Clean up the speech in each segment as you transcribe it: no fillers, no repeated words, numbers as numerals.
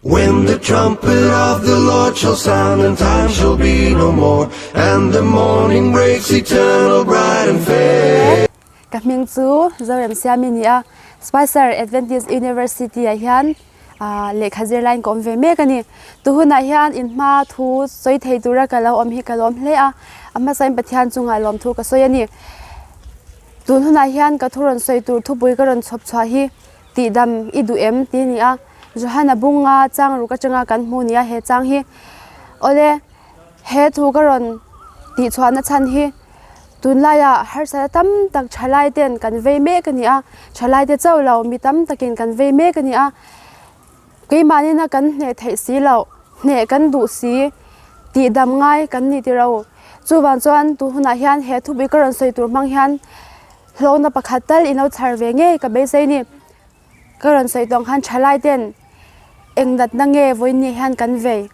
When the trumpet of the Lord shall sound and time shall be no more and the morning breaks eternal bright and fair. Ka hming chu Zorem Siami ni a, Spicer Adventist University ah hian lehkha zirlaiin ka awm ve mek a ni. Tu hunah hian in hma thu sawi thei tura ka lo awm hi ka lawm hle a, a hmasain Pathian chungah lawmthu ka sawi a ni. Tun hunah hian ka thu rawn sawi tur thupui ka rawn chhawp chhuah hi Tihdam i duh em? ti a ni a. Johana bunga chang ruk atanga kan hmu nia he chang hi. Awle, he thu ka rawn tihchhuahna chhan hi tunlaiah harsatna tam tak thalai ten kan vei mek a ni a, thalai te chauh lo mi tam takin kan vei mek a ni a. Keimahni kan hneh theih si loh, hneh kan duh si, tihdam ngai kan ni tiro. Chuvang chuan tun hunah hian he thupui ka rawn sawi tur hmang hian Hlawkna pakhat tal i lo chhar ve ngei ka beisei ni. Ka rawn sawi tawng khan thalai ten eng natna nge vawiin hian kan vei.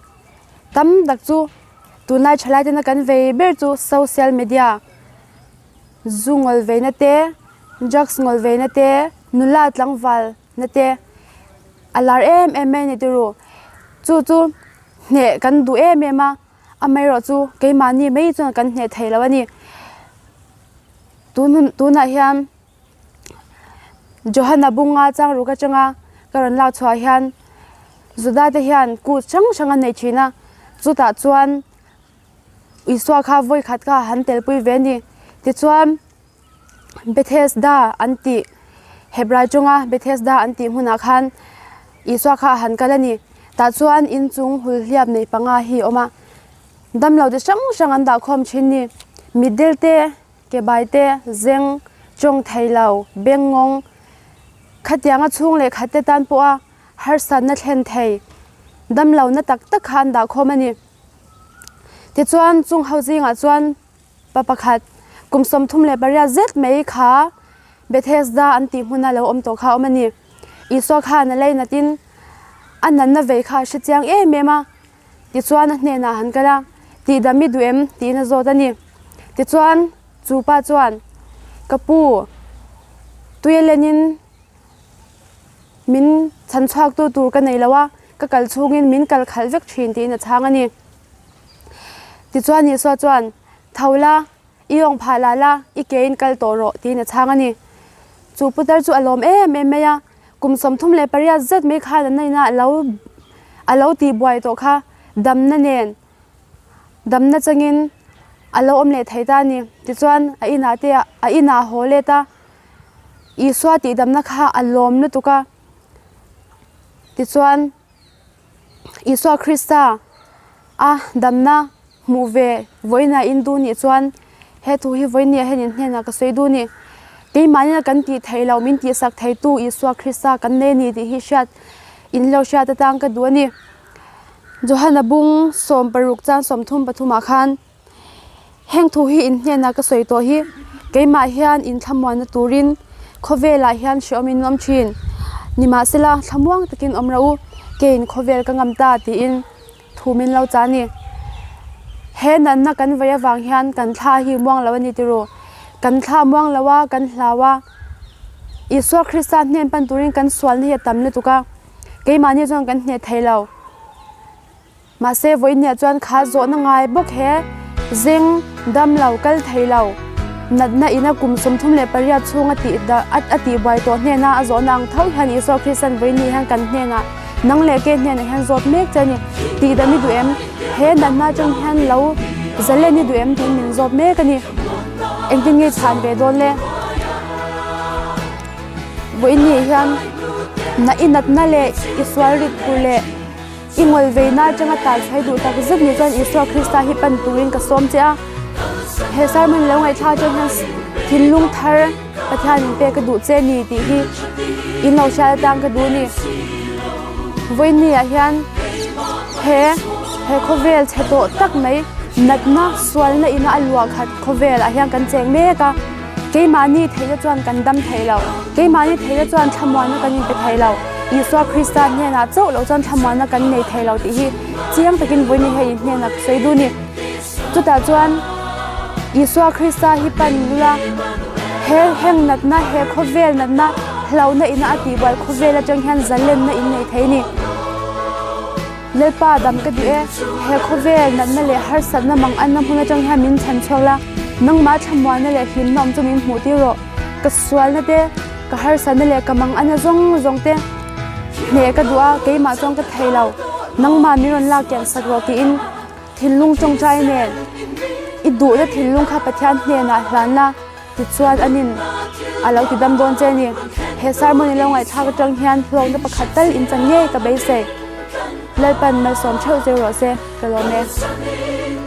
Tam tak chu tunlai thalai tena kan vei ber chu social media zu ngawl veina te, drugs ngawl veina te, nula tlangval na te a lar em em mai a ni tiro. Chu chu hneh kan duh em em a, amaherawh chu keimahni mai chuan kan hneh thei lo a ni. Tun tunah hian Johana bunga chang ruk atanga ka rawn lak chhuah hian Juda te hian kut hrang hrang an nei thin a, chutah chuan Isua kha vawi khat kha han telpui ve a ni. Tichuan Bethesda an tih Hebrai tawnga Bethesda an tih hmunah khan Isua kha a han kal a ni. Tah chuan inchung hulhliap nei panga hi a awm a. Damlo te hrang hrang an dah khawm thin ni. Mitdel te, kebai te, zeng, tawng thei lo, bengngawng, khatianga chhung leh khat te tan pawha harsatna thlen thei damlo na tak tak kha an dah khawm a ni. Tichuan chung ho zingah chuan pa pakhat kum 38 zet mai kha Bethesda an tih hmuna lo awm tawh kha a awm a ni. Isua khan a leinatin a natna vei kha a hre chiang em em a. Tichuan a hnenah han kal a, Tihdam i duh em? tiin a zawt a ni. Tichuan chu pa chuan, Ka pu, tui a lenin min chhan chhuaktu tur ka nei lo a, ka kal chhungin min kal khalh vek thin tiin a chhang a ni. Tichuan Isua chuan, Tho la, I awng phah lah la, i ke in kal tawh rawh, tiin a chhang a ni. Chu putar chu a lawm em em mai a, kum 38 zet mai khan an naina a lo a lo tihbuai tawh kha damna nen damna changin a lo awm leh thei ta a ni. Tichuan a inah te a inah a haw let a, Isua tihdamna kha a lawm lutuk a, tichuan Isua Krista a damna hmuh ve vawiinah in duh nih chuan he thu hi vawiin nia hian in hnenah ka sawi duh a ni. Keimahni kan tih theih loh min tihsak theitu Isua Krista kan nei a ni tih hi hriat in lo hriat atang ka duh a ni. Johana bung 16 chang 33 ah khan Heng thu hi in hnenah ka sawi tawh hi keimah hian in thlamuanna turin khawvelah hian hreawm in awm thin. Nimahsela thlamuang takin awm rawh u, keiin khawvel ka ngam ta tiin thu min lo chah a ni. He natna kan vei avang hian kan thla hi muang lo a ni tiro. Kan thla muang lo a, kan hlau a. Isua Krista hnen pan turin kan sualna hi a tam lutuk a, keimahni chuan kan hneh thei lo. Mahse vawiinniah chuan kha zawhna ngai bawk he zeng dam lo kal thei lo natna ina kum 38 chhung a tih a tih buai tawh hnena a zawhna ang tho hian Isua Krista'n vawiinni hian kan hnenah nang leh ke hnenah hian zawt mek che a ni. Tih dam i duh em? He natna atang hian lo zalen i duh em tiin min zawt mek a ni. Engtin nge chhan ve dawn le? Vawiinni hian na i natna leh i sual rit tur leh I ngawlveina atanga tal chhai duh tak zet ni chuan Isua Krista hi pan turin ka sawm che a. He sermon lo ngaihthlak atang hian thinlung thar Pathianin pek ka duh che ni tih hi in lo hriat atang ka duh a ni. Vawiinni ah hian he he khawvel chhe tawh tak mai natna sualna ina a luah khat khawvel ah hian kan cheng mek a. Keimahni theihna chuan kan dam thei lo. Keimahni theihna chuan thlamuanna kan inpe thei lo. Isua Krista hnenah chauh loh chuan thlamuanna kan nei thei lo tih hi chiang takin vawiin hei in hnenah ka sawi duh a ni. Chutah chuan Isua Krista hi pan lula he heng natna, he khawvel natna hlauhna ina a tihbuai khawvel atang hian zalenna in nei thei a ni. Lalpa dam ka duh e, he khawvel natna leh harsatna mang anna hmun atang hian min chhan chhuak la, nangmah thlamuanna leh hlimna awm chu min hmuh tir rawh. Ka sualna te, ka harsatna leh ka mang anna zawng zawng te hneh ka duh a, keimah chuan ka thei lo, nangmah min rawn lak kian sak rawh tiin thinlung tawngtai nen i duhna thinlung kha Pathian hnenah hlan la. Tichuan anin a lo ti dam dawn che a ni. He sermon i lo ngaihthlak atang hian hlawkna pakhat tal in chan ngei ka beisei. Lalpan malsawm theuh zeu rawh se, ka lawm e.